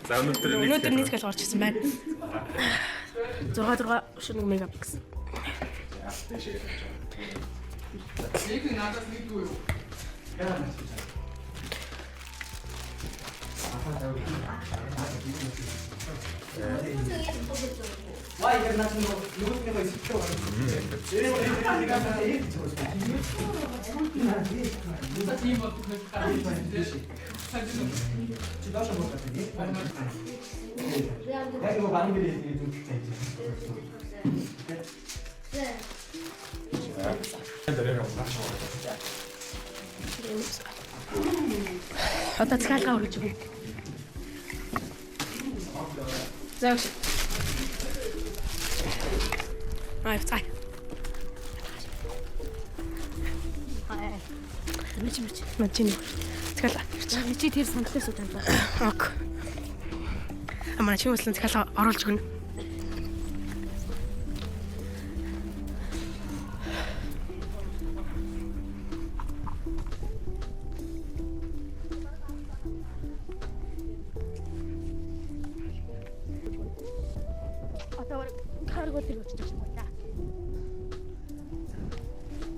За, өнөөдөр нэг Өнөөдөр нэг захиалга орж ирсэн байна. 6 6 шүнэг мегапиксел. Одоо захиалга өргөж өгнө. За. Өгш. Аа, цай. Мич мич. Мачи. Захиалга. Мичи тэр сандлаа сууж амлаа. Ок. Амаа чи услан захиалга оруулж өгнө. Одоо карго тэр очиж байгаа юм да.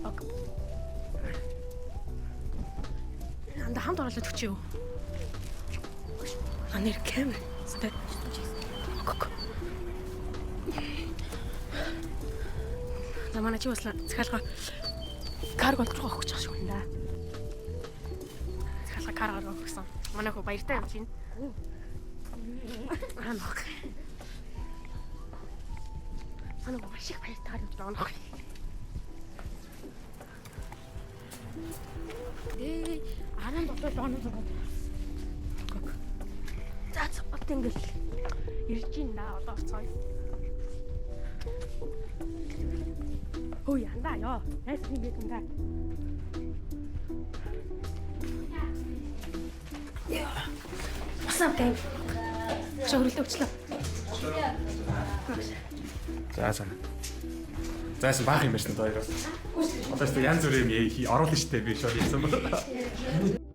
Ок. Анда хамт оруулаад өгч юу? А нэр камер. Стай. Ок. За, манай чи услан захиалга карго руу өгч байгаа шүү да. Захиалга карго руу өгсөн. Манай хөө баяртай явж байна. Аа нөх. Манай хөө маш их баяртай явж байгаа нөх. Ээ 17 оноо зураг. Ок. За за, одоо ингээл ирж байна да. Одоо орцгоё. Хөөе, андаа ёо. Найс юм бэ гэнэ. Басаа гайм. Чи хөрөлдөө өчлөө. За за. За, яасан баах юм байна шүү дээ хоёроос. Одоо ч янз бүрийн юм оруулна шүү дээ, би шууд хийсэн ба.